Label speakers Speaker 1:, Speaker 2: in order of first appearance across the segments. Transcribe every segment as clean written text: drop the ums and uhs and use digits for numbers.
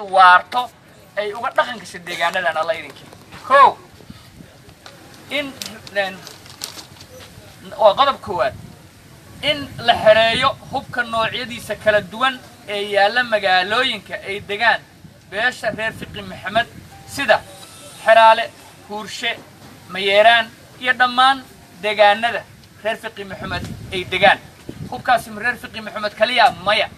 Speaker 1: Waarto ay uga dhaqan gashay deegaanadan alla idinkii. Kow, in waa qodob koowaad, in la xereeyo hubka noocyadiisa kala duwan ee yaalla magaalooyinka ay degaan beesha reer Fiqi Maxamed, sida Xeraale, Huurshe, Mayeeraan iyo dhammaan deegaanada reer Fiqi Maxamed ay degaan. Hubkaasi ma reer Fiqi Maxamed kaliya? Maya.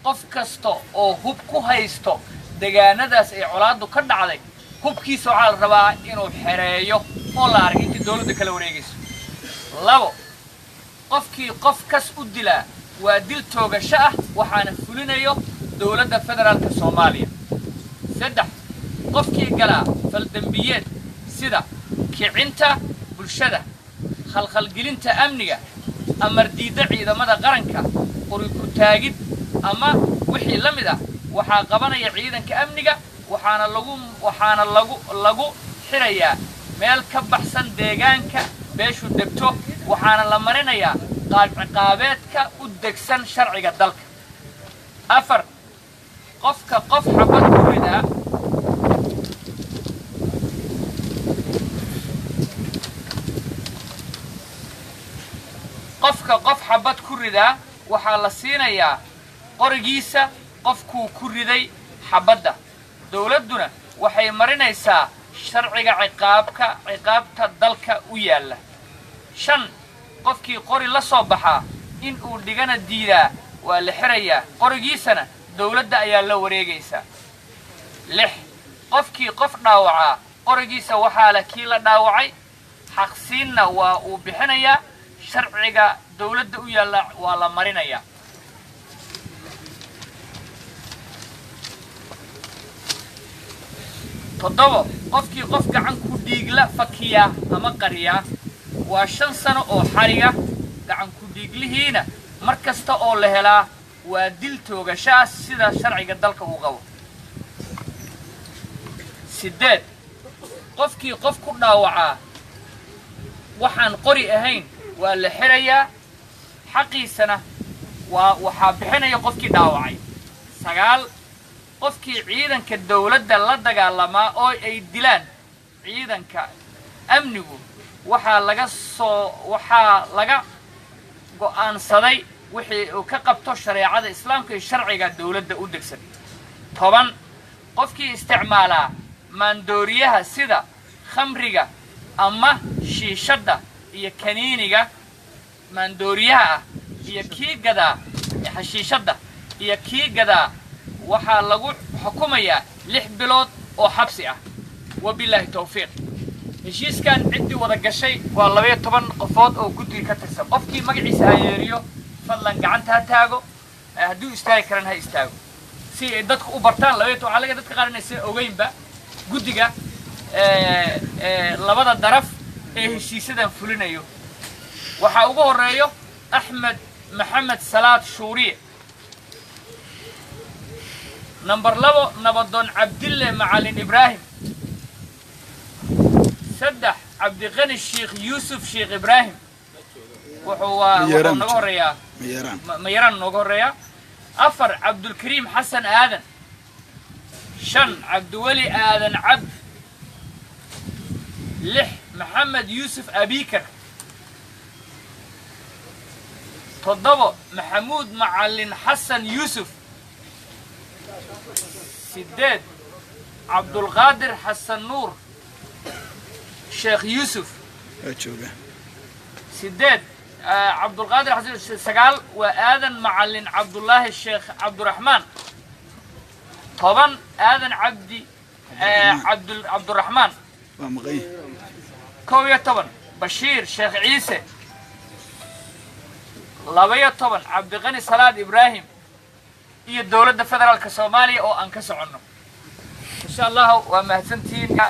Speaker 1: Qof kasta oo hub ku haysto degaanadaas ay colaaddu ka dhacday, hubkiisa waxaa la rabaa inuu xereeyo oo la arag intii dawladda kala wareegayso. Labo, qofkii qof kas u dilaa waa dil toogasho ah, waxaana fulinayo dowladda federaalka Soomaaliya. Saddex, qofkii galaa faldembiyeed sida kicinta bulshada, khalkhalgelinta amniga, amar diidda ciidamada qaranka, qori ku-taagid ama wixii la mid ah, waxaa qabanaya ciidanka amniga, waxaana lagu xirayaa meel ka baxsan deegaanka beeshu degto, waxaana la marinayaa qaab ciqaabeedka u degsan sharciga dalka. Afar, qofka qof xabad ku ridaa qofka qof xabad ku ridaa waxaa la siinayaa qorigiisa qofkuu ku riday xabadda, dawladduna waxay marinaysaa sharciga ciqaabka ciqaabta dalka u yaalla. Shan, qofkii qori la soo baxaa in uu dhigana diidaa waa la xirayaa, qorigiisana dawladda ayaa la wareegaysaa. Lix, qofkii qof dhaawacaa qorigiisa waxaa la kii la dhaawacay, xaqsiinna waa uu bixinayaa, sharciga dawladda u yaalla waa la marinayaa. Toddobo, qofkii qof gacan ku dhiigla fakiyaa ama qariyaa waa 5 sano oo xariga, gacan ku dhiiglihiina mar kasta oo la helaa waa dil toogashaas sida sharciga dalka uu qabo. Siddeed, qofkii qof ku dhaawacaa waxaan qori ahayn waa la xirayaa, xaqiisana waa waxaa bixinaya qofkii dhaawacay. Sagaal, qofkii ciidanka dawladda la dagaalamaa oo ay dilaan ciidanka amnigu, waxaa laga go'aansaday wixii uu ka qabto shareecada islaamka iyo sharciga dawladda u degsan. 10, qofkii isticmaalaa maandooriyaha sida khamriga ama shiishadda iyo kaniiniga maandooriyaha ah iyo kii gadaa xashiishadda iyo kii gadaa, waxaa lagu xukumayaa 6 bilood oo xabsi ah. Wabilaahi tawfiiq. Heshiiskan ciddii wada gashay waa 12 qofood oo guddiga ka tirsan. Qofkii magaciisa ha yeeriyo, fadlan gacanta ha taago, hadduu istaagi karan ha istaago, si ay dadku u bartaan. 12 waxaa laga dadka qaar inaysan ogeynba guddiga labada daraf ee heshiisyadan fulinayo. Waxaa ugu horreeyo Axmed Maxamed Salaad Shuuriye. Number 2, Nabadoon Cabdille Macalin Ibraahim. 3, Cabdiqani Sheekh Yuusuf Sheekh Ibraahim. Wuxuu naga horreeyaa Mayaraan nooga horreeyaa. 4, Cabdulkariim Xasan Aadan. 5, Cabdiweli Aadan Cabdi. 6, Maxamed Yuusuf Abikar. 7, Maxamuud Macalin Xasan Yuusuf. 8, Cabdulqaadir Xasan Nuur Sheekh Yuusuf. 8, Cabdulqaadir Xasan. 9 waa Aadan Macalin Cabdullaahi Sheekh Cabduraxmaan. 10, Aadan Cabdi Cabduraxmaan. 11, Bashiir Sheekh Ciise. 12, Cabdiqani Salaad Ibraahim. Iyo dowladda federaalka Soomaaliya oo aan ka soconno, insha Allahu. Waa mahadsantihiin.